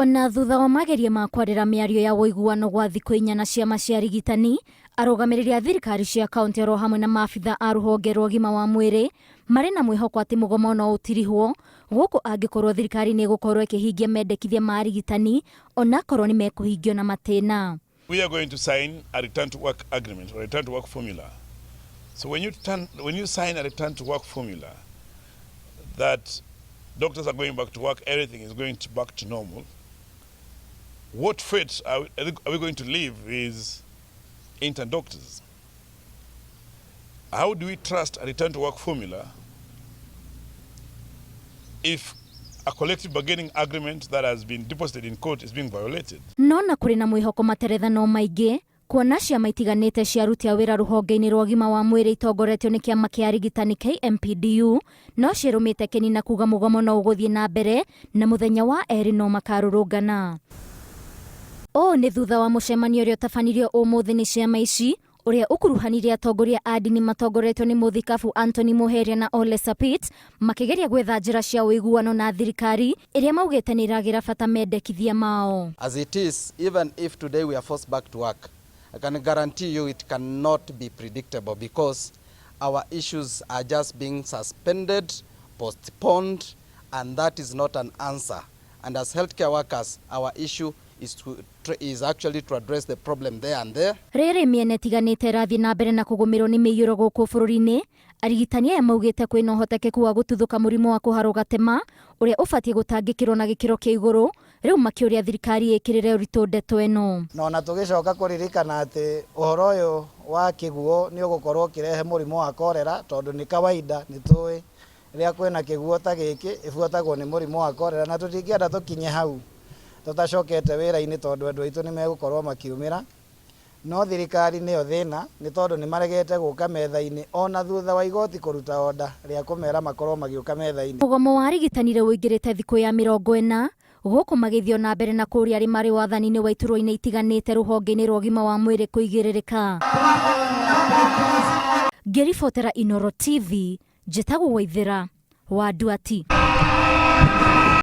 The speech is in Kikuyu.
Ona thutha wa mageria ma kwarĩra mĩario ya ũiguano gwa thikũ inya na ciama cia arigitani, arũgamĩrĩri a thirikari cia kaunti oro hamwe na maabitha a rũhonge rwa ũgima wa mwĩrĩ marĩ na mwĩhoko atĩ mũgomo no ũtirihwo gũkũ angĩkorwo thirikari nĩ ĩgũkorwo ĩkĩhingia mendekithia ma arigitani onakorwo nĩ mekũhingio na matĩna. We are going to sign a return to work agreement or return to work formula. So when you sign a return to work formula that doctors are going back to work, everything is going to back to normal. What fate are we going to leave with intern doctors? How do we trust a return to work formula if a collective bargaining agreement that has been deposited in court is being violated? No na kũrĩ na mwĩhoko materetha no maingĩ kuona ciama itiganĩte cia aruti a wĩra rũhonge-inĩ rwa ũgima wa mwĩrĩ itongoretio nĩ kĩama kĩa arigitani KMPDU no cirũmĩte kĩni na kuga mũgomo no ũgũthiĩ na mbere na mũthenya wa erĩ no makarũrũngana. Ũũ nĩ thutha wa mũcemanio ũrĩa ũtabanirio ũmũthĩ nĩ ciama ici, ũrĩa ũkuruhanirie atongoria a ndini matongoretio nĩ mũthikabu Anthony Muheria na Ole Sapit, makĩgeria gwetha njĩra cia ũiguano na thirikari ĩrĩa maugĩte nĩ ĩragĩra bata mendekithia mao. As it is, even if today we are forced back to work, I can guarantee you it cannot be predictable because our issues are just being suspended, postponed, and that is not an answer. And as healthcare workers, our issue is actually to address the problem there and there. Rĩrĩ mĩena ĩtiganĩte ĩrathiĩ na mbere na kũgũmĩrwo nĩ mĩiyũro gũkũ bũrũri-inĩ, arigitani aya maugĩte kwĩna ũhotekeku wa gũtuthũka mũrimũ wa kũharwo gatema ũrĩa ũbatiĩ gũtangĩkĩrwo na gĩkĩro kĩa igũrũ, rĩu makĩũria thirikari ĩkĩrĩre ũritũ ndeto ĩno. Na ona tũgĩcoka kũririkana atĩ ũhoro ũyũ wa kĩguũ nĩ ũgũkorwo ũkĩrehe mũrimũ wa korera, tondũ nĩ kawaida nĩ tũĩ rĩrĩa kwĩna kĩguũ ta gĩkĩ ĩbuatagwo nĩ mũrimũ wa korera, na tũtingĩenda tũkinye hau tũtacokete wĩra-inĩ tondũ andũ aitũ nĩ megũkorwo makiumĩra. No thirikari nĩyo thĩna, nĩ tondũ nĩ maregete gũka metha-inĩ ona thutha wa igoti kũruta order rĩa kũmera makorwo magĩũka metha-inĩ. Mũgomo wa arigitani rĩu ũingĩrĩte thikũ ya 40 gũkũ magĩthiĩ na mbere na kũũria arĩa marĩ wathani-inĩ wa iturwa-inĩ itiganĩte rũhonge-inĩ rwa ũgima wa mwĩrĩ kũigĩrĩrĩka. Ngĩribotera Inooro TV, njĩtagwo Waithĩra wa Nduati.